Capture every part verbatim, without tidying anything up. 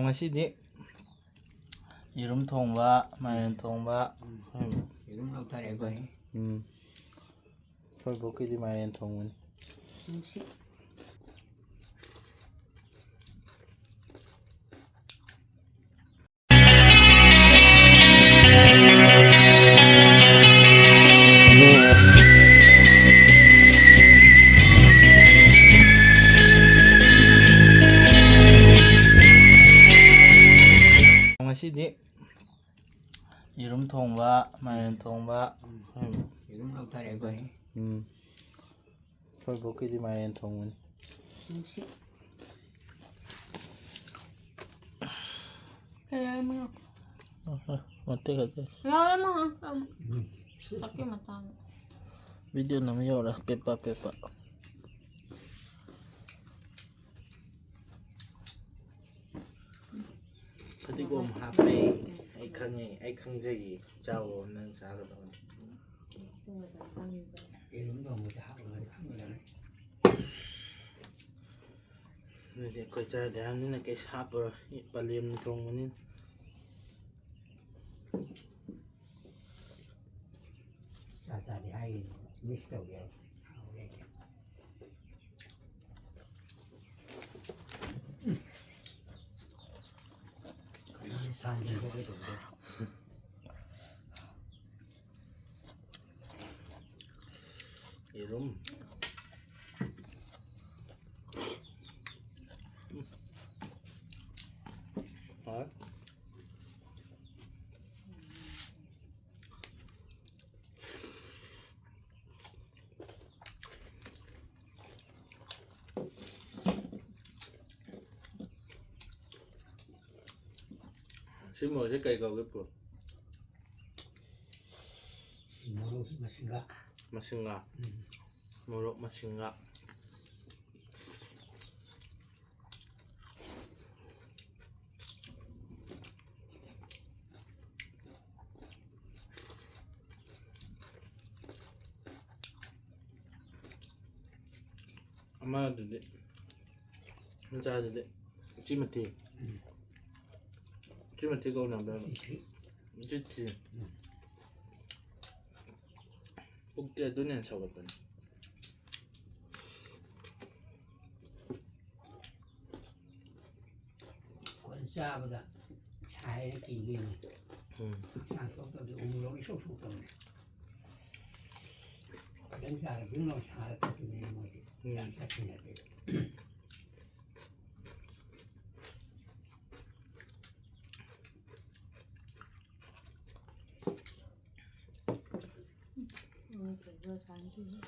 ꯉꯁꯤꯗꯤ ꯌꯦꯔꯨꯝ ꯊꯣꯡꯕ, ꯃꯥꯏꯔꯦꯟ ꯊꯣꯡꯕ꯫ ꯌꯦꯔꯨꯝ ꯂꯧꯊꯔꯦ ꯑꯩꯈꯣꯏ꯫ ꯎꯝ꯫ ꯑꯩꯈꯣꯏ ꯕꯣꯛꯀꯤꯗꯤ ꯃꯥꯏꯔꯦꯟ ꯊꯣꯡꯕꯅꯤ꯫ ꯅꯨꯡꯁꯤꯠ꯫ ꯉꯁꯤꯗꯤ ꯌꯦꯔꯨꯝ ꯊꯣꯡꯕ, ꯃꯥꯏꯔꯦꯟ ꯊꯣꯡꯕ꯫ ꯎꯝ꯫ ꯌꯦꯔꯨꯝ ꯂꯧꯊꯔꯦ ꯑꯩꯈꯣꯏ꯫ ꯎꯝ꯫ ꯑꯩꯈꯣꯏ ꯕꯣꯛꯀꯤꯗꯤ ꯃꯥꯏꯔꯦꯟ ꯊꯣꯡꯕꯅꯤ꯫ ꯅꯨꯡꯁꯤꯠ꯫ ꯀꯌꯥ ꯑꯃ? ꯑ, ꯑ, ꯃꯇꯦꯛ ꯈꯛꯇ꯫ ꯌꯥꯔꯦ, ꯑꯃ, ꯑꯃ꯫ ꯎꯝ꯫ ꯆꯥꯛꯀꯤ ꯃꯇꯥꯡ꯫ ꯚꯤꯗꯤꯑꯣ ꯅꯝ ꯌꯧꯔꯦ, ꯄꯦꯄꯥ, ꯄꯦꯄꯥ꯫ ꯐꯗꯤꯒꯣꯝ ꯍꯥꯞꯄꯦ꯫ ꯑꯩ ꯈꯪꯉꯦ, ꯑꯩ ꯈꯪꯖꯩꯌꯦ꯫ ꯆꯥꯎꯋꯣ, ꯅꯪ ꯆꯥꯒꯗꯕꯅꯤ꯫ ꯌꯦꯔꯨꯝ ꯊꯣꯡꯕꯗ ꯍꯥꯞꯅꯕꯗꯤ ꯈꯪꯗꯕꯅꯤ꯫ ꯑꯗꯨꯗꯤ ꯑꯩꯈꯣꯏ ꯆꯥꯗꯦ ꯍꯥꯏꯕꯅꯤꯅ ꯀꯩꯁꯨ ꯍꯥꯞꯄꯔꯣꯏ꯫ ꯄꯂꯦꯝꯅ ꯊꯣꯡꯕꯅꯤꯅ꯫ ꯆꯥ ꯆꯥꯗꯦ ꯍꯥꯏꯒꯅꯨ꯫ ꯃꯤꯁ ꯇꯧꯒꯦ꯫ ꯍꯥꯎꯔꯦ꯫ ꯌꯦꯔꯨꯝ꯫ ꯍꯥꯎꯋꯦ꯫ ꯁꯤ ꯃꯣꯔꯣꯛꯁꯦ ꯀꯩ ꯀꯧꯒꯦ, ꯄꯨ? ꯁꯤ ꯃꯣꯔꯣꯛ ꯃꯁꯤꯡꯒ꯫ ꯃꯁꯤꯡꯒ? ꯎꯝ꯫ ꯃꯣꯔꯣꯛ ꯃꯁꯤꯡꯒ꯫ ꯑꯃꯗꯨꯗꯤ, ꯃꯆꯥꯗꯨꯗꯤ ꯎꯆꯤ ꯃꯊꯤ꯫ ꯎꯝ꯫ ꯁꯤ ꯃꯇꯤꯛ ꯀꯧꯅꯕ꯭ꯔꯕ? ꯁꯤ ꯊꯤ꯫ ꯁꯤ ꯊꯤ꯫ ꯎꯝ꯫ ꯄꯨꯛꯇꯤ ꯑꯗꯨꯅ ꯍꯦꯟꯅ ꯁꯧꯒꯠꯄꯅꯤ꯫ ꯑꯩꯈꯣꯏꯅ ꯆꯥꯕꯗ ꯁꯥꯏꯅ ꯀꯤꯕꯩꯅꯤ꯫ ꯎꯝ꯫ ꯆꯥꯛ ꯇꯣꯛꯇꯕꯗꯤ ꯎꯃꯣꯔꯣꯛ ꯏꯁꯨ ꯁꯨꯗꯕꯅꯤ꯫ ꯈꯤꯇꯪ ꯆꯥꯔ ꯕꯤꯡ ꯂꯥꯎ ꯁꯥꯔ ꯆꯠꯈꯤꯕꯅꯤ ꯃꯣꯏꯗꯤ꯫ ꯎꯝ꯫ ꯌꯥꯝ ꯆꯠꯈꯤꯅꯗꯦ꯫ ꯎꯝ, ꯐꯖꯅ ꯁꯥꯏꯅ ꯇꯧꯏ꯫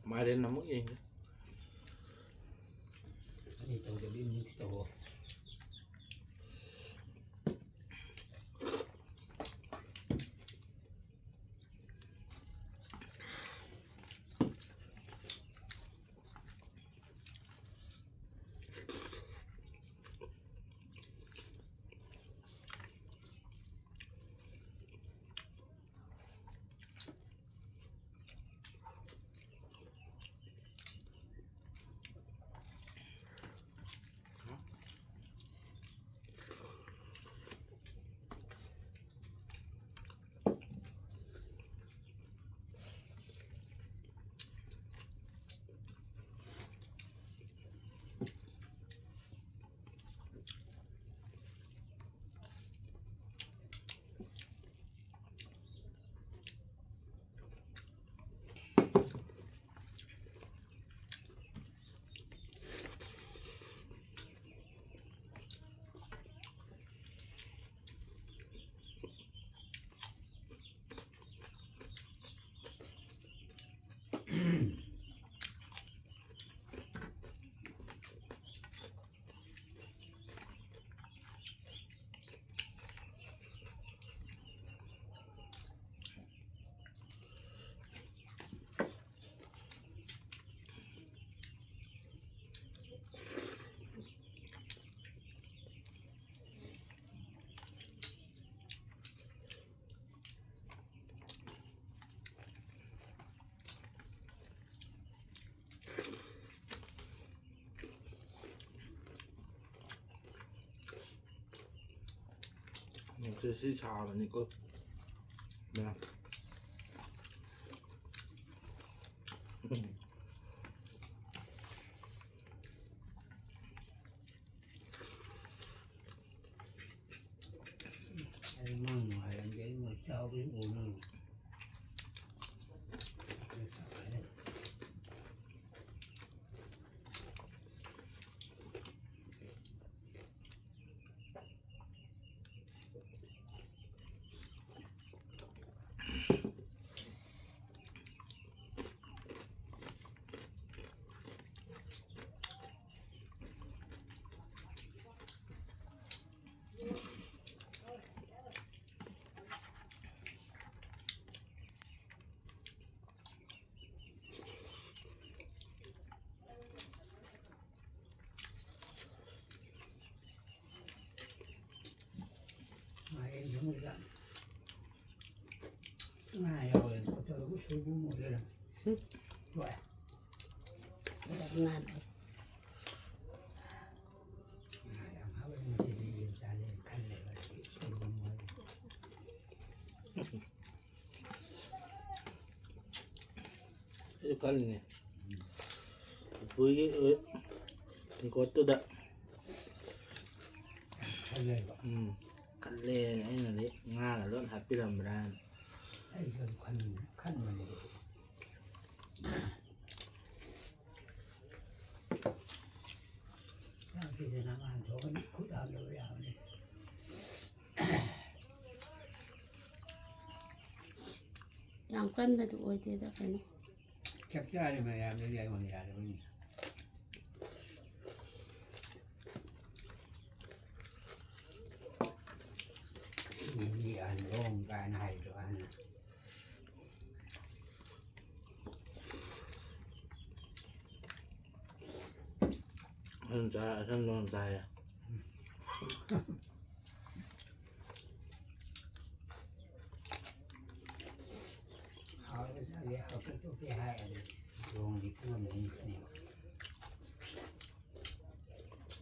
ꯃꯥꯏꯔꯦꯟ ꯑꯃꯨꯛ ꯌꯦꯡꯒꯦ꯫ ꯑꯅꯤ ꯇꯧꯗꯕꯤ mix ꯇꯧꯑꯣ꯫ ꯅꯨꯡꯁꯤꯠꯁꯤ ꯁꯥꯕꯅꯤꯀꯣ꯫ ꯃꯌꯥꯝ꯫ ꯑꯩ ꯃꯪ ꯅꯨꯡꯉꯥꯏꯔꯝꯗꯦ, ꯑꯩ ꯃꯣꯏ ꯆꯥꯎꯕꯁꯤ ꯎꯅꯤꯡꯉꯤ꯫ ꯃꯥꯏꯔꯦꯟ ꯊꯣꯡꯕꯗ ꯉꯥ ꯌꯥꯎꯔꯦꯅ ꯈꯣꯠꯇꯣꯔꯒ ꯁꯣꯏꯕꯨꯝ ꯑꯣꯏ ꯂꯩꯔꯝꯃꯦ꯫ ꯍꯣꯏ꯫ ꯉꯥ ꯂꯩ꯫ ꯉꯥ ꯌꯥꯝ ꯍꯥꯎꯋꯦ ꯉꯁꯤꯗꯤ ꯌꯦꯟ ꯆꯥꯔꯦꯅ ꯈꯜꯂꯦꯕ ꯑꯩꯗꯤ ꯁꯣꯏꯕꯨꯝ ꯑꯣꯏ꯫ ꯑꯩꯁꯨ ꯈꯜꯂꯤꯅꯦ꯫ ꯄꯨꯄꯨꯒꯤ ꯇꯦꯡꯀꯣꯠꯇꯨꯗ꯫ ꯈꯜꯂꯦꯕ꯫ ꯎꯝ꯫ ꯈꯜꯂꯦ꯫ ꯑꯩꯅꯗꯤ ꯉꯥꯒ ꯂꯣꯏ ꯍꯥꯞꯄꯤꯔꯝꯕ꯭ꯔꯥꯅ꯫ ꯑꯩꯁꯨ ꯑꯗꯨ ꯈꯟꯕꯅꯦ, ꯈꯟꯕꯅꯦ꯫ ꯆꯥꯛꯁꯤꯗꯤ ꯅꯪ ꯍꯥꯟ ꯊꯣꯡꯉꯗꯤ ꯈꯨꯠ ꯍꯥꯝꯗꯕ ꯌꯥꯕꯅꯤ꯫ ꯌꯥꯝ ꯀꯟꯕꯗꯨ ꯑꯣꯏꯗꯦꯗ ꯀꯩꯅꯣ꯫ ꯆꯞ ꯆꯥꯔꯦ ꯃꯌꯥꯝꯗꯗꯤ ꯑꯩꯉꯣꯟꯗ ꯌꯥꯔꯕꯅꯤ꯫ ꯃꯤ ꯑꯍꯟ ꯂꯣꯝ ꯀꯥꯏꯅ ꯍꯥꯏꯕꯗꯣ ꯑꯍꯟꯅ꯫ ꯑꯍꯟ ꯆꯥ-, ꯑꯍꯟ ꯂꯣꯝ ꯆꯥꯏꯌꯦ꯫ ꯍꯥꯎꯔꯦ ꯆꯥꯒꯦ, ꯍꯥꯎꯇ꯭ꯔꯦ ꯇꯣꯛꯀꯦ ꯍꯥꯏꯔꯗꯤ ꯂꯨꯍꯣꯡꯕꯗꯤ ꯄꯨꯟꯅ ꯂꯩꯅꯤꯡꯉꯛꯀꯅꯦꯕ꯫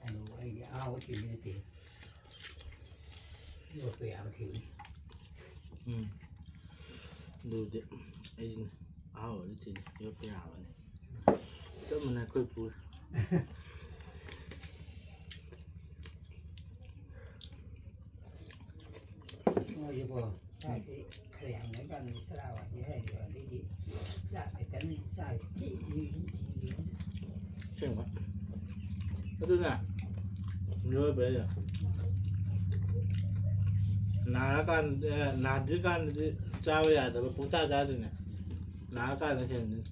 ꯑꯗꯨ ꯑꯩꯗꯤ ꯑꯍꯥꯎꯕ ꯊꯤꯕ ꯅꯠꯇꯦ꯫ ꯌꯣꯠꯄ ꯌꯥꯕ ꯊꯤꯕꯅꯤ꯫ ꯎꯝ꯫ ꯑꯗꯨꯕꯨꯗꯤ ꯑꯩꯁꯨꯅꯦ꯫ ꯑꯍꯥꯎꯕꯗꯤ ꯊꯤꯗꯦ꯫ ꯌꯣꯠꯄ ꯌꯥꯕꯅꯤ꯫ ꯆꯞ ꯃꯥꯟꯅꯩ ꯑꯩꯈꯣꯏ ꯄꯨ꯫ ꯃꯣꯏꯁꯨꯀꯣ, ꯆꯥꯛꯁꯤ ꯈꯔ ꯌꯥꯝ ꯂꯩꯀꯥꯟꯗꯗꯤ ꯆꯔꯥ ꯋꯥꯟꯒꯦ ꯍꯥꯏꯔꯤꯕ, ꯑꯗꯩꯗꯤ ꯆꯥꯛ ꯂꯩꯇꯕꯅꯤꯅ ꯆꯥꯛꯁꯤ ꯊꯤ, ꯊꯤ, ꯊꯤ, ꯊꯤ꯫ ꯑꯁꯦꯡꯕ꯫ ꯑꯗꯨꯅ ꯃꯤꯑꯣꯏꯕ ꯍꯥꯏꯁꯦ ꯅꯥꯔꯀꯥꯟꯗ, ꯑꯦ, ꯅꯥꯗ꯭ꯔꯤꯀꯥꯟꯗꯗꯤ ꯆꯥꯕ ꯌꯥꯗꯕ ꯄꯨꯡꯆꯥ ꯆꯥꯗꯣꯏꯅꯦ꯫ ꯅꯥꯔꯀꯥꯟꯗ ꯍꯦꯟꯗꯣꯏꯅꯦ꯫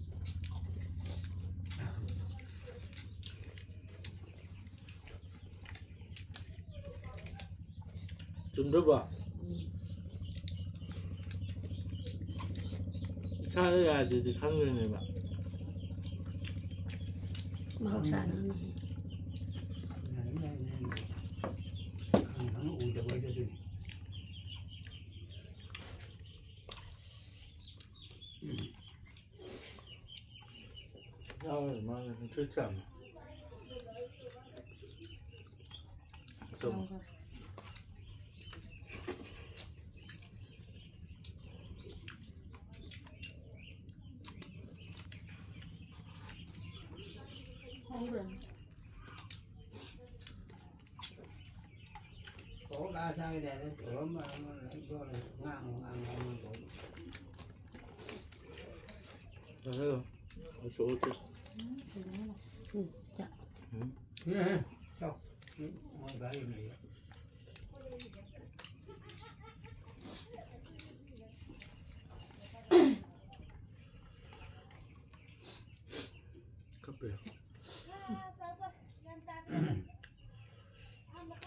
ꯆꯨꯝꯗ꯭ꯔꯣꯕꯣ? ꯏꯁꯥꯗ ꯌꯥꯗꯦꯗꯤ ꯈꯪꯗꯣꯏꯅꯦꯕ꯫ ꯃꯍꯧꯁꯥꯅꯤꯅꯦ꯫ ꯈꯪ ꯈꯪꯅ ꯎꯗꯕ ꯍꯥꯏꯗꯣ ꯑꯗꯨꯅꯤ꯫ ꯎꯝ꯫ ꯌꯥꯎꯔꯦ, ꯃꯥꯅꯦ, ꯅꯨꯡꯁꯤꯠ ꯆꯥꯝꯃꯦ꯫ ꯆꯨꯝꯃꯦ꯫ ꯍꯧꯔꯦ꯫ ꯀꯣꯛ ꯂꯥꯛꯑ ꯆꯥꯒꯦ ꯇꯧꯔ ꯇꯧꯔꯝꯕ ꯑꯃ ꯂꯩ ꯗꯣ ꯂꯩ꯫ ꯉꯥꯡꯉꯨ, ꯉꯥꯡꯉꯨ, ꯉꯥꯡꯉꯨ ꯇꯧꯔꯤ꯫ ꯎꯝ, ꯆꯥ꯫ ꯎꯝ꯫ ꯎꯝ, ꯆꯥꯎ꯫ ꯎꯝ, ꯃꯣꯏ ꯒꯥꯔꯤ ꯑꯃ ꯂꯩꯌꯦ꯫ ꯀꯞꯄꯦ꯫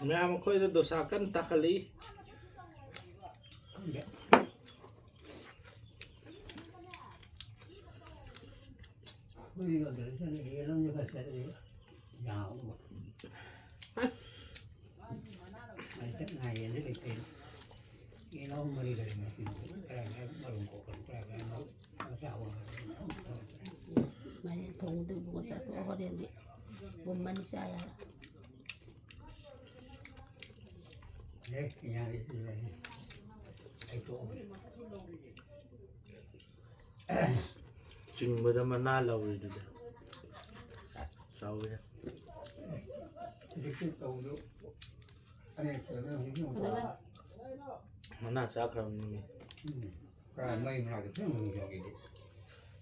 ꯃꯌꯥꯝ ꯑꯩꯈꯣꯏꯗ ꯗꯣꯁꯥ ꯀꯟꯅ ꯇꯥꯈꯠꯂꯛꯏ꯫ ꯈꯪꯗꯦ꯫ ꯍꯨꯏꯒ ꯒ꯭ꯔꯦꯖꯨꯑꯦꯁꯟ ꯌꯦꯟ ꯑꯃꯁꯨ ꯈꯔ ꯆꯠꯂꯤ꯫ ꯌꯥꯎꯕ꯫ ꯑꯩ ꯆꯠ ꯉꯥꯏꯔꯦꯅ ꯂꯩꯇꯦ꯫ ꯌꯦꯟ ꯑꯍꯨꯝ ꯃꯔꯤ ꯂꯩꯔꯝꯃꯦ꯫ ꯀꯔꯥꯏ ꯀꯔꯥꯏ ꯃꯔꯨꯝ ꯀꯣꯛꯀꯅꯤ, ꯀꯔꯥꯏ ꯀꯔꯥꯏ ꯃꯔꯨꯝ ꯃꯆꯥ ꯑꯣꯟꯈ꯭ꯔꯦ꯫ ꯃꯥꯏꯔꯦꯟ ꯊꯣꯡꯕꯗꯨ ꯏꯕꯨꯡꯉꯣ ꯆꯥꯊꯣꯛꯑꯣ ꯍꯣꯔꯦꯟꯗꯤ꯫ ꯄꯨꯝꯃꯅꯤ ꯆꯥ ꯌꯥꯔꯣꯏ꯫ ꯑꯦ, ꯌꯥꯔꯦ, ꯌꯥꯔꯦ꯫ ꯑꯩ ꯇꯣꯛꯑꯒꯦ꯫ ꯆꯤꯡꯕꯗ ꯃꯅꯥ ꯂꯧꯔꯤꯗꯨꯗꯤ꯫ ꯆꯥꯎꯋꯦ꯫ ꯍꯧꯖꯤꯛꯇꯤ ꯇꯧꯕꯗꯣ ꯑꯅꯦꯛ ꯇꯧꯗꯅ ꯍꯧꯖꯤꯛꯇꯤ ꯑꯃꯨꯛ ꯇꯧꯔꯦ꯫ ꯃꯅꯥ ꯆꯥꯈ꯭ꯔꯕꯅꯤꯅꯦ꯫ ꯎꯝ꯫ ꯄꯨꯔꯥ ꯃꯩ ꯃꯅꯥꯛꯇ ꯊꯦꯡꯕꯅꯤ ꯍꯧꯖꯤꯛꯇꯤ꯫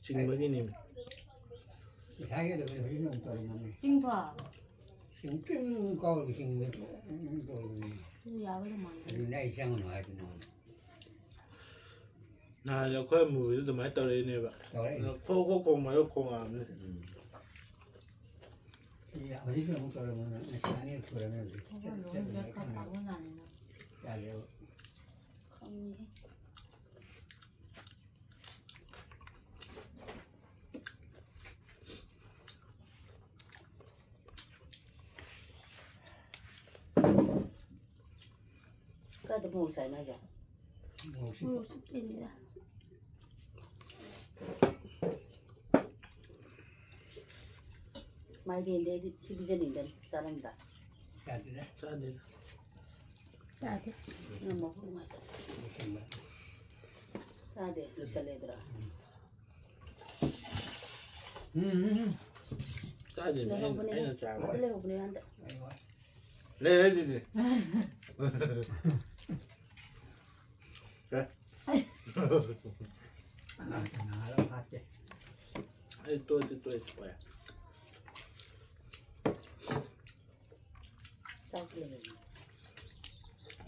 ꯆꯤꯡꯕꯒꯤꯅꯦ꯫ ꯉꯁꯥꯏꯒꯤ ꯑꯗꯨꯃꯥꯏꯅ ꯍꯧꯖꯤꯛ ꯑꯃꯨꯛ ꯇꯧꯔꯝꯃꯅꯤ꯫ ꯆꯤꯡꯊꯣꯛ꯫ ꯆꯤꯡ ꯀꯥꯎꯔꯒ ꯆꯤꯡꯗ ꯇꯧꯔꯝꯃꯅꯤ꯫ ꯑꯗꯨ ꯌꯥꯒꯗꯧ ꯃꯥꯟꯗꯦ꯫ ꯑꯗꯨꯅꯦ ꯑꯩ ꯆꯪꯒꯅꯨ ꯍꯥꯏꯗꯨꯅ꯫ ꯅꯍꯥꯟ ꯑꯩꯈꯣꯏ ꯑꯃꯨꯕꯤꯗꯨ ꯑꯗꯨꯃꯥꯏꯅ ꯇꯧꯔꯛꯏꯅꯦꯕ꯫ ꯇꯧꯔꯛꯏꯅꯦ꯫ ꯈꯣꯛ ꯈꯣꯛ ꯈꯣꯡꯕ ꯍꯥꯏꯔ ꯈꯣꯡꯉꯛꯑꯕꯅꯤ꯫ ꯎꯝ꯫ ꯁꯤ ꯍꯧꯖꯤꯛꯁꯨ ꯑꯃꯨꯛ ꯇꯧꯔꯝꯃꯣ ꯅꯪ꯫ ꯉꯁꯤ ꯑꯅꯤꯔꯛ ꯁꯨꯔꯝꯃꯦ ꯍꯧꯖꯤꯛ꯫ ꯑꯩꯈꯣꯏ ꯂꯣꯏ ꯆꯠꯄ ꯕꯦꯛ ꯈꯔ ꯈꯪꯉꯦ꯫ ꯐꯥꯕ ꯃꯥꯜꯂꯦ ꯅꯪ꯫ ꯌꯥꯗꯦꯕ꯫ ꯈꯪꯉꯦ꯫ ꯀꯥꯏꯗ ꯃꯣꯔꯣꯛ ꯁꯥꯏꯅꯣ ꯍꯥꯏꯁꯦ? ꯃꯣꯔꯣꯛꯁꯤ ꯃꯣꯔꯣꯛ ꯁꯨꯞꯄꯤꯅꯤꯗ꯫ ꯃꯥꯏꯔꯦꯟꯗꯤ ꯑꯩꯗꯤ ꯁꯤ ꯄꯤꯖꯅꯤꯡꯗꯕꯅꯤ, ꯆꯥꯔꯝꯗ꯫ ꯆꯥꯗꯦꯗ꯫ ꯆꯥꯗꯦꯗ꯫ ꯆꯥꯗꯦ꯫ ꯅꯪ ꯃꯕꯨꯛ ꯅꯨꯡꯉꯥꯏꯇꯕ꯫ ꯂꯣꯏꯁꯟꯕ꯫ ꯆꯥꯗꯦ, ꯂꯣꯏꯁꯜꯂꯦꯗ꯭ꯔꯥ? ꯎꯝ, ꯎꯝ, ꯎꯝ꯫ ꯆꯥꯗꯦ, ꯑꯩꯅ, ꯂꯩꯍꯧꯕꯅꯦ꯫ ꯑꯩꯅ ꯆꯥꯕ꯫ ꯑꯗꯨ ꯂꯩꯍꯧꯕꯅꯦ ꯍꯟꯗꯛ꯫ ꯑꯩ ꯋꯥ꯫ ꯂꯩ, ꯂꯩ, ꯂꯩ, ꯂꯩ꯫ ꯀꯅꯥ ꯀꯅꯥ ꯍꯥꯠꯀꯦ? ꯑꯩ ꯇꯣꯏ, ꯇꯣꯏ, ꯇꯣꯏ, ꯇꯣꯏ꯫ ꯆꯥꯛ ꯂꯩꯔꯝꯃꯦ꯫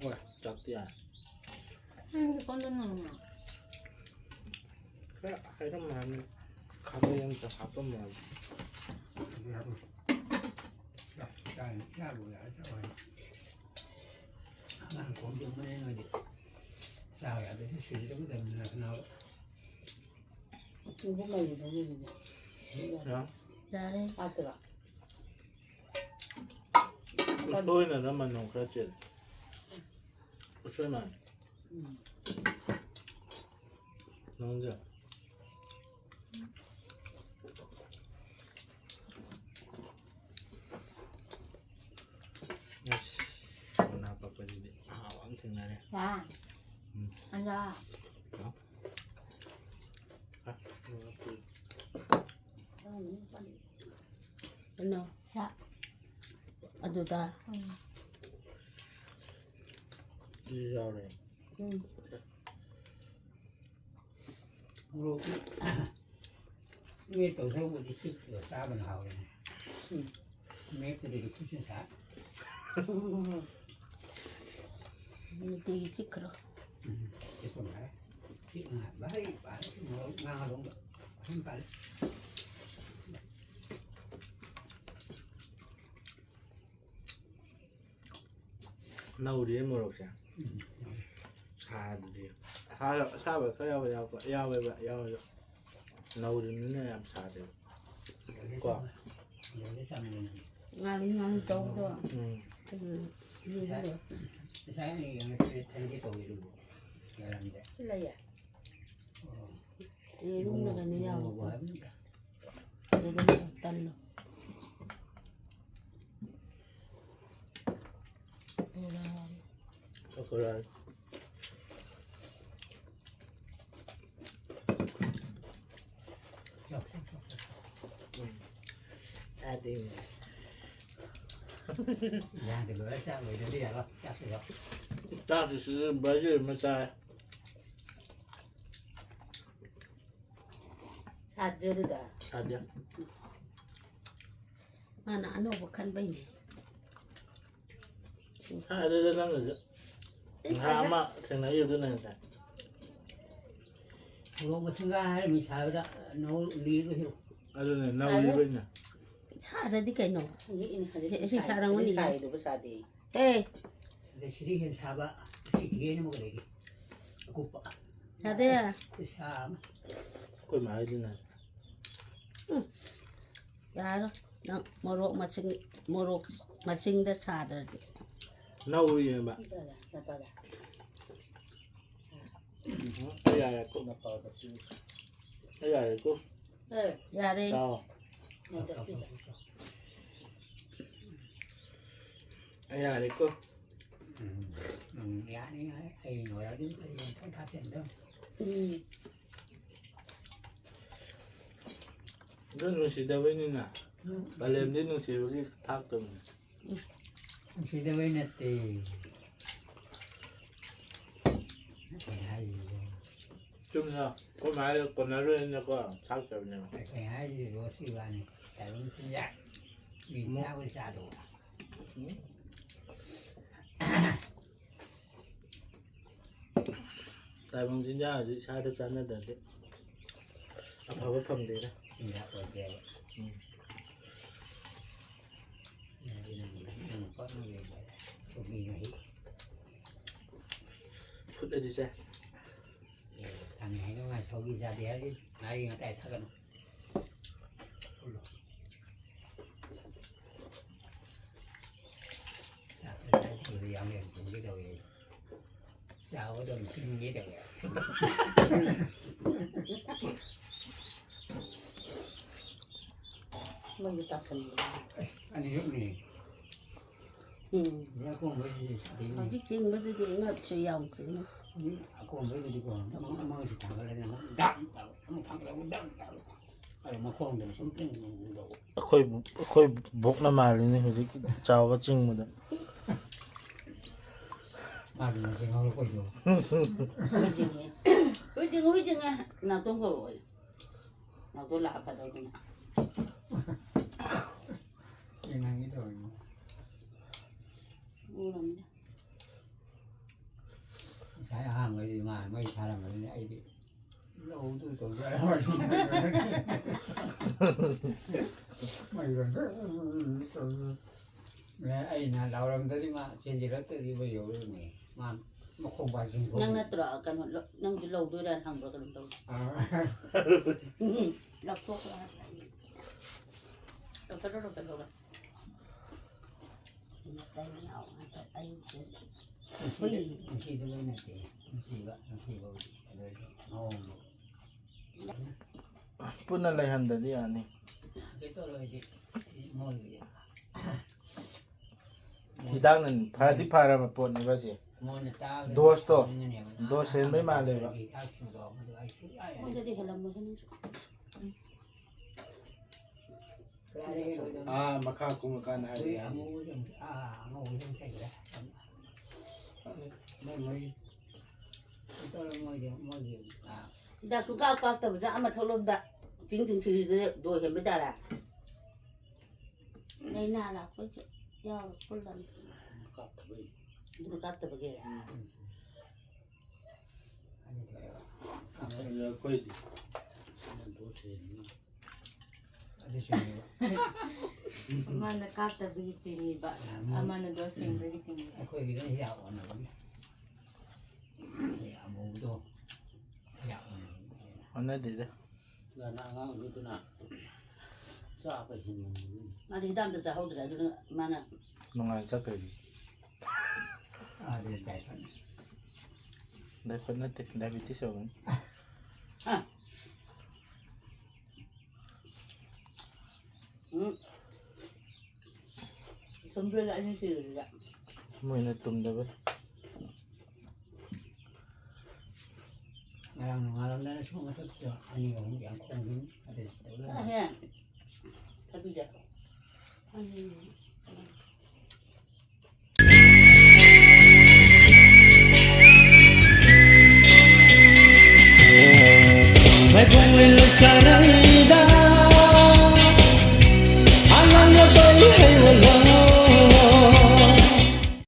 ꯍꯣꯏ, ꯆꯥꯛꯇꯤ ꯌꯥꯔꯦ꯫ ꯅꯪꯗꯤ ꯀꯣꯟꯗ ꯅꯪꯅ? ꯈꯔ ꯍꯥꯏꯔꯝꯃꯣ ꯍꯥꯏꯕꯅꯤ꯫ ꯈꯥꯕꯩ ꯑꯝꯇ ꯍꯥꯞꯄꯝꯃꯣ ꯍꯥꯏꯕꯅꯤ꯫ ꯑꯗꯨ ꯍꯥꯞꯄꯣ꯫ ꯆꯥꯛ ꯆꯥꯔꯤ, ꯆꯥꯕ ꯌꯥꯔꯦ, ꯆꯥꯎ ꯍꯥꯏ꯫ ꯑꯉꯥꯡ ꯈꯣꯝ ꯌꯦꯡꯕꯅꯦ ꯅꯣꯏꯗꯤ꯫ ꯆꯥꯕ ꯌꯥꯗ꯭ꯔꯗꯤ ꯁꯤꯗ ꯇꯧꯒꯗꯕꯅꯤꯅ ꯈꯟꯅꯕ꯫ ꯏꯕꯨꯡꯉꯣꯒꯤꯗꯣ ꯌꯦꯡꯉꯤꯅꯦ꯫ ꯌꯥ꯫ ꯌꯥꯔꯦ꯫ ꯍꯥꯞꯇ꯭ꯔꯣ? ꯎꯁꯣꯏꯅ ꯅꯝꯃ ꯅꯣꯡ ꯈꯔ ꯆꯦꯜꯂꯦ꯫ ꯎꯁꯣꯏ ꯃꯥꯜꯂꯦ꯫ ꯎꯝ꯫ ꯅꯣꯡꯁꯦ꯫ ꯑꯁ, ꯃꯅꯥ ꯄꯛꯄꯁꯤꯗꯤ꯫ ꯊꯦꯡꯅꯔꯦ꯫ ꯌꯥ꯫ ꯎꯝ꯫ ꯑꯌꯥ꯫ ꯍꯥ? ꯀꯩꯅꯣ? ꯌꯥ꯫ ꯑꯗꯨꯗ꯫ ꯎꯝ꯫ ꯑꯗꯨ ꯌꯥꯎꯔꯦ꯫ ꯎꯝ꯫ ꯃꯣꯔꯣꯛ ꯃꯦꯠꯇꯧ ꯁꯔꯨꯛꯄꯨꯗꯤ ꯆꯤꯛꯄꯒ ꯆꯥꯕꯅ ꯍꯥꯎꯔꯦꯅꯦ꯫ ꯎꯝ꯫ ꯃꯦꯠꯄꯗꯨꯗꯤ ꯈꯨꯠꯁꯤꯅ ꯁꯥ꯫ ꯅꯨꯡꯇꯤꯒꯤ ꯆꯤꯛꯈ꯭ꯔꯣ꯫ ꯎꯝ꯫ ꯆꯤꯛꯄ ꯃꯥꯜꯂꯦ꯫ ꯆꯤꯛ ꯉꯥꯏ ꯚꯥꯔꯤ ꯚꯥꯔꯤ ꯃꯣꯔꯣꯛ ꯉꯥ ꯂꯣꯝꯗ ꯑꯍꯨꯝ ꯄꯥꯜꯂꯦ꯫ ꯅꯧꯔꯤꯌꯦ ꯃꯣꯔꯣꯛꯁꯦ꯫ ꯎꯝ꯫ ꯁꯥꯗ꯭ꯔꯤ꯫ ꯑꯁꯥ-, ꯑꯁꯥꯕ ꯈꯔ ꯌꯥꯎꯕ, ꯌꯥꯎꯕ, ꯌꯥꯎꯋꯦꯕ, ꯌꯥꯎꯋꯦꯕ꯫ ꯅꯧꯔꯤꯕꯅꯤꯅ ꯌꯥꯝ ꯁꯥꯗꯦꯕ꯫ ꯀꯣ? ꯉꯥꯔꯤ ꯉꯥꯔꯤ ꯇꯧꯕꯗꯣ꯫ ꯎꯝ꯫ ꯑꯗꯨ ꯁꯤꯗ ꯉꯁꯥꯏ ꯑꯩꯅ ꯌꯦꯡꯉꯦ ꯊꯦꯡꯒꯦ ꯇꯧꯋꯦ ꯑꯗꯨꯕꯨ ꯌꯥꯔꯝꯗꯦ꯫ ꯁꯤ ꯂꯩꯌꯦ꯫ ꯑꯣ꯫ ꯌꯦꯔꯨꯝꯅ ꯀꯩꯅꯣ ꯌꯥꯎꯕꯗꯣ꯫ ꯏꯕꯨꯡꯉꯣꯕꯨ ꯍꯥꯏꯕꯅꯤꯗ꯫ ꯌꯦꯔꯨꯝꯅ ꯇꯜꯂꯣ꯫ ꯄꯀꯣꯔꯥ꯫ ꯎꯝ꯫ ꯆꯥꯗꯣꯏꯅꯦ꯫ ꯏꯟꯖꯥꯡꯗꯤ ꯂꯣꯏꯔ ꯆꯥꯛ ꯂꯣꯏꯗ꯭ꯔꯗꯤ ꯌꯥꯔꯣꯏ꯫ ꯆꯥꯛꯁꯨ ꯌꯥꯎ꯫ ꯆꯥꯛꯁꯤꯁꯨ ꯕ꯭ꯔꯖꯦꯜ ꯑꯃ ꯆꯥꯏ꯫ ꯁꯥꯗ꯭ꯔꯦ ꯑꯗꯨꯗ꯫ ꯁꯥꯗꯦ꯫ ꯃꯥꯅ ꯑꯅꯧꯕ ꯈꯟꯕꯩꯅꯦ꯫ ꯁꯥꯗꯦꯗ ꯅꯪꯒꯤꯁꯨ꯫ ꯏꯁ꯫ ꯉꯍꯥ ꯑꯃ ꯊꯦꯡꯅꯈꯤꯕꯗꯨꯅ ꯍꯦꯟꯅ ꯁꯥꯏ꯫ ꯃꯣꯔꯣꯛ ꯃꯁꯤꯡꯒ ꯍꯥꯏꯔ ꯃꯤ ꯁꯥꯕꯗ ꯅꯧ-, ꯂꯤꯔꯒꯁꯨ꯫ ꯑꯗꯨꯅꯦ, ꯅꯧꯔꯤꯕꯩꯅꯦ꯫ ꯁꯥꯗꯗꯤ ꯀꯩꯅꯣ? ꯍꯧꯖꯤꯛ ꯏꯅ-, ꯍꯧꯖꯤꯛꯇꯤ ꯁꯤ ꯁꯥꯏ-, ꯁꯥꯔꯝꯒꯅꯤ꯫ ꯍꯧꯖꯤꯛ ꯁꯥꯏꯗꯨꯕꯨ ꯁꯥꯗꯦ꯫ ꯑꯦ꯫ ꯑꯗꯩ ꯁꯤꯗꯤ ꯍꯦꯟꯅ ꯁꯥꯕ, ꯁꯤ ꯈꯦꯅ ꯑꯃꯒ ꯂꯩꯔꯤ꯫ ꯑꯀꯨꯞꯄ꯫ ꯁꯥꯗꯦ꯫ ꯈꯨꯠꯁꯥ ꯑꯃ꯫ ꯑꯩꯈꯣꯏ ꯃꯥ ꯍꯣꯏꯗꯨꯅ꯫ ꯎꯝ꯫ ꯌꯥꯔꯣꯏ꯫ ꯅꯪ ꯃꯣꯔꯣꯛ ꯃꯁꯤꯡ, ꯃꯣꯔꯣꯛ ꯃꯁꯤꯡꯗ ꯁꯥꯗ꯭ꯔꯗꯤ꯫ ꯅꯧꯔꯤꯑꯕ꯫ ꯎꯝ, ꯑꯩ ꯌꯥꯔꯦꯀꯣ꯫ ꯑꯩ ꯌꯥꯔꯦꯀꯣ꯫ ꯑꯦ꯫ ꯌꯥꯔꯦ꯫ ꯆꯥꯎ꯫ ꯑꯩ ꯌꯥꯔꯦꯀꯣ꯫ ꯎꯝ, ꯎꯝ, ꯌꯥꯅꯤ, ꯑꯩ ꯂꯣꯏꯔꯗꯤ ꯑꯩ ꯌꯦꯡꯊꯣꯛ ꯊꯥꯛꯆꯤꯟꯗꯧꯅꯤ꯫ ꯎꯝ꯫ ꯑꯗꯨ ꯅꯨꯡꯁꯤꯗꯕꯩꯅꯤꯅ꯫ ꯎꯝ꯫ ꯀꯥꯂꯦꯟꯗꯤ ꯅꯨꯡꯁꯤꯕꯒꯤ ꯊꯥꯛꯇꯕꯅꯤ꯫ ꯅꯨꯡꯁꯤꯗꯕꯩ ꯅꯠꯇꯦ꯫ ꯀꯩ ꯍꯥꯏꯔꯤꯅꯣ? ꯆꯨꯝꯅ ꯑꯩꯈꯣꯏ ꯃꯥ ꯀꯣꯟꯅꯔꯣꯏꯅꯀꯣ ꯊꯥꯛꯇꯕꯅꯦꯕ꯫ ꯀꯩ ꯍꯥꯏꯔꯤꯅꯣ ꯁꯤ ꯋꯥꯅꯤ? ꯇꯥꯏꯕꯪ ꯆꯤꯟꯖꯥꯛ꯫ ꯃꯤ ꯃꯣ- ꯆꯥꯕ ꯆꯥꯗꯕ꯫ ꯎꯝ꯫ ꯇꯥꯏꯕꯪ ꯆꯤꯟꯖꯥꯛ ꯍꯧꯖꯤꯛ ꯏꯁꯥꯗ ꯆꯥꯟꯅꯗ꯭ꯔꯗꯤ ꯑꯐꯕ ꯐꯪꯗꯦꯗ꯫ ꯆꯤꯟꯖꯥꯛ ꯑꯣꯏꯗꯦꯕ꯫ ꯎꯝ꯫ ꯅꯪ ꯄꯣꯠ ꯑꯃ ꯂꯩꯕ, ꯁꯧꯒ꯭ꯔꯤ ꯃꯍꯤ꯫ ꯐꯨꯠꯂꯗꯤ ꯆꯥꯏ꯫ ꯑꯦ, ꯈꯪꯉꯦ ꯍꯥꯏꯅ ꯉꯥꯏ ꯁꯧꯒ꯭ꯔꯤ ꯆꯥꯗꯦ ꯍꯥꯏꯔꯗꯤ ꯉꯥꯔꯤ ꯉꯇꯥꯏ ꯊꯛꯀꯅꯨ꯫ ꯐꯨꯠꯂꯣ꯫ ꯆꯥꯛꯇ ꯆꯥꯏ ꯊꯨꯝꯗꯤ ꯌꯥꯝ ꯌꯥꯝ ꯊꯨꯝꯒꯦ ꯇꯧꯋꯦ꯫ ꯆꯥꯕꯗ ꯑꯗꯨꯝ ꯊꯤꯟꯒꯦ ꯇꯧꯋꯦ꯫ ꯃꯩꯗ ꯇꯥꯁꯟꯕ꯫ ꯑꯁ, ꯑꯅꯤꯔꯛꯅꯦ꯫ ꯎꯝ꯫ ꯑꯗꯩ ꯑꯀꯣꯟꯕꯩꯗꯨꯗꯤ ꯁꯥꯊꯤꯅꯦ꯫ ꯍꯧꯖꯤꯛ ꯆꯤꯡꯕꯗꯨꯗꯤ ꯉꯛꯁꯨ ꯌꯥꯎ ꯆꯤꯡꯉꯤ꯫ ꯍꯧꯖꯤꯛ ꯑꯀꯣꯟꯕꯩꯗꯨꯗꯤꯀꯣ, ꯑꯃ-, ꯑꯃꯒꯤꯁꯨ ꯊꯥꯡꯒꯠꯂꯅꯤ, ꯑꯃꯨꯛ ꯗꯛ ꯇꯧꯕ, ꯑꯃꯨꯛ ꯊꯥꯡꯒꯠꯂꯒ ꯗꯛ ꯇꯧꯕ꯫ ꯑꯗꯣ ꯃꯈꯣꯡꯗꯅ ꯁꯨꯝ ꯇꯤꯡ ꯇꯤꯡ ꯇꯧꯕ꯫ ꯑꯩꯈꯣꯏ, ꯑꯩꯈꯣꯏ ꯕꯣꯛꯅ ꯃꯥꯜꯂꯤꯅꯦ ꯍꯧꯖꯤꯛ ꯆꯥꯎꯕ ꯆꯤꯡꯕꯗ꯫ ꯃꯥꯗꯤ ꯃꯁꯤ ꯉꯥꯎꯔꯛꯄꯩꯗꯣ꯫ ꯍꯨꯏ ꯆꯤꯡꯉꯦ꯫ ꯍꯨꯏ ꯆꯤꯡꯉꯦ, ꯍꯨꯏ ꯆꯤꯡꯉꯦ꯫ ꯅꯥꯎꯇꯣꯟ ꯀꯧꯔꯛꯑꯣ꯫ ꯅꯥꯎꯇꯣꯟ ꯂꯥꯛꯑ ꯐꯗꯧꯗꯨꯅ꯫ ꯌꯦꯡꯍꯟꯒꯦ ꯇꯧꯔꯤꯅꯤ꯫ ꯎꯔꯝꯅꯤ꯫ ꯉꯁꯥꯏ ꯑꯍꯥꯟꯕꯩꯗꯤ ꯃꯥ ꯃꯩ ꯊꯥꯔꯝꯕꯅꯤꯅ ꯑꯩꯗꯤ ꯂꯧꯗꯨ ꯇꯧꯖꯔꯝꯃꯅꯤ꯫ ꯃꯩ ꯑꯦ, ꯑꯩꯅ ꯂꯥꯎꯔꯝꯗ꯭ꯔꯗꯤ ꯃꯥ ꯆꯦꯟꯁꯤꯜꯂꯛꯇ꯭ꯔꯗꯤ ꯃꯩ ꯌꯧꯔꯣꯏꯅꯦ꯫ ꯃꯥ ꯃꯈꯣꯡ ꯄꯥꯏꯁꯤꯟ ꯅꯪ ꯈꯣꯡ-, ꯅꯠꯇ꯭ꯔꯣ? ꯀꯩꯅꯣ, ꯂꯧ-, ꯅꯪꯗꯤ ꯂꯧꯗꯣꯏꯔꯥ ꯍꯪꯕ꯭ꯔꯥ ꯀꯩꯅꯣꯝ ꯇꯧ꯫ ꯑꯥ꯫ ꯎꯝ, ꯂꯧꯊꯣꯛꯈ꯭ꯔꯣ ꯍꯥꯏꯕ ꯑꯩ꯫ ꯂꯧꯊꯣꯛꯈ꯭ꯔꯣ, ꯂꯧꯊꯣꯛꯈ꯭ꯔꯣ꯫ ꯃꯇꯩ ꯃꯅꯥꯎ ꯉꯥꯛꯇ ꯑꯌꯨꯛꯁꯦ ꯅꯨꯡꯁꯤꯗ-, ꯍꯨꯏ꯫ ꯅꯨꯡꯁꯤꯗꯕꯩ ꯅꯠꯇꯦ꯫ ꯅꯨꯡꯁꯤꯕ, ꯅꯨꯡꯁꯤꯕꯕꯨꯗꯤ꯫ ꯑꯗꯨ ꯑꯣꯏꯔꯁꯨ ꯃꯑꯣꯡꯗꯣ꯫ ꯄꯨꯟꯅ ꯂꯩꯍꯟꯗꯗꯤ ꯌꯥꯅꯤ꯫ ꯀꯩꯗꯧꯔꯣꯏꯗꯤ ꯃꯣꯏꯒꯤ ꯍꯤꯗꯥꯛꯅ ꯐꯗꯤ ꯐꯔꯕ ꯄꯣꯠꯅꯦꯕ ꯁꯦ꯫ ꯃꯣꯏꯅ ꯇꯥꯕꯗ ꯗꯣꯁꯇꯣ, ꯁꯥꯎꯅꯤꯡꯒꯅꯦꯕ꯫ ꯗꯣꯁ ꯍꯦꯟꯕꯩ ꯃꯥꯜꯂꯦꯕ꯫ ꯍꯤꯗꯥꯛꯁꯤꯡꯗꯣ ꯃꯗꯨ ꯑꯩ ꯁꯨꯡꯌꯥ ꯌꯥꯅꯤꯡꯗꯦ꯫ ꯃꯣꯏꯗꯗꯤ ꯍꯦꯜꯂꯝꯃꯣꯏꯍꯦ ꯅꯪꯁꯨ꯫ ꯀꯗꯥꯏꯗꯒꯤ ꯑꯣꯏꯗꯣꯏꯅꯣ? ꯑꯥ, ꯃꯈꯥ ꯀꯨꯝꯃꯀꯥꯟꯗ ꯍꯥꯏꯔꯛꯑꯦ ꯍꯥꯏꯌꯦ꯫ ꯑꯃꯨꯕꯁꯤꯡ, ꯑꯥ, ꯑꯉꯧꯕꯁꯤꯡ ꯆꯠꯈ꯭ꯔꯦ꯫ ꯃꯣꯏ ꯃꯣꯏ ꯇꯧꯔ ꯃꯣꯏꯗꯤ, ꯃꯣꯏꯒꯤ, ꯑꯥ, ꯍꯤꯗꯥꯛ ꯁꯨꯡꯀꯥꯞ ꯀꯥꯞꯇꯕꯗ ꯑꯃ ꯊꯣꯛꯂꯣꯝꯗ ꯆꯤꯡ ꯆꯤꯡ ꯁꯤꯔꯤꯗꯨꯗ ꯗꯣ ꯍꯦꯟꯕ ꯇꯥꯔꯦ꯫ ꯂꯥꯏꯅꯥ ꯂꯥꯛꯄꯩꯁꯨ ꯌꯥꯎꯔ ꯄꯨꯜꯂꯝ꯫ ꯀꯥꯞꯇꯕꯩ꯫ ꯑꯗꯨꯅ ꯀꯥꯞꯇꯕꯒꯤ꯫ ꯎꯝ꯫ ꯑꯗꯨꯗꯤ ꯑꯩꯈꯣꯏꯗꯤ ꯑꯗꯨꯁꯨꯅꯦꯕ꯫ ꯑꯃꯅ ꯀꯥꯞꯇꯕꯒꯤ ꯆꯤꯡꯉꯤꯕ, ꯎꯝ꯫ ꯑꯃꯅ ꯗꯣꯁ ꯍꯦꯟꯕꯒꯤ ꯆꯤꯡꯉꯤꯕ꯫ ꯑꯩꯈꯣꯏꯒꯤꯗꯨꯅ ꯍꯤꯗꯥꯛ ꯑꯣꯟꯅꯕꯒꯤ꯫ ꯑꯃꯨꯕꯗꯣ ꯍꯤꯗꯥꯛ ꯑꯣꯟꯅꯕꯒꯤ꯫ ꯑꯣꯟꯅꯗꯦꯗ꯫ ꯑꯗꯨꯅ ꯑꯉꯥꯡꯗꯨꯗꯨꯅ ꯆꯥꯕ ꯍꯦꯟꯃꯟꯕꯒꯤ꯫ ꯃꯥꯗꯤ ꯍꯤꯗꯥꯛ ꯑꯝꯇ ꯆꯥꯍꯧꯗ꯭ꯔꯦ, ꯑꯗꯨꯅ ꯃꯥꯅ ꯅꯨꯡꯉꯥꯏꯅ ꯆꯠꯈ꯭ꯔꯦ꯫ ꯑꯗꯨ ꯗꯥꯏꯐꯔ꯫ ꯗꯥꯏꯐꯔ ꯅꯠꯇꯦ, ꯗꯥꯏꯕꯤꯇꯤꯁ ꯑꯣꯏꯔꯝꯒꯅꯤ꯫ ꯎꯝ꯫ ꯁꯨꯝ ꯄꯤꯔꯒ ꯑꯅꯤ ꯁꯤꯔꯤꯗ꯫ ꯃꯣꯏꯅ ꯇꯨꯝꯗꯕꯩ꯫ ꯉꯔꯥꯡ ꯅꯣꯡꯉꯥꯜꯂꯝꯗꯥꯏꯗ ꯁꯨꯝ ꯃꯊꯛꯁꯤꯗ ꯑꯅꯤ ꯑꯍꯨꯝ ꯌꯥꯝ ꯈꯣꯡꯈꯤꯅꯤ꯫ ꯑꯗꯨꯗꯤ ꯇꯧꯗꯧ ꯃꯥꯜꯂꯦ꯫ ꯇꯥꯍꯦ꯫ ꯊꯕꯤꯁꯦ꯫ ꯑꯅꯤ꯫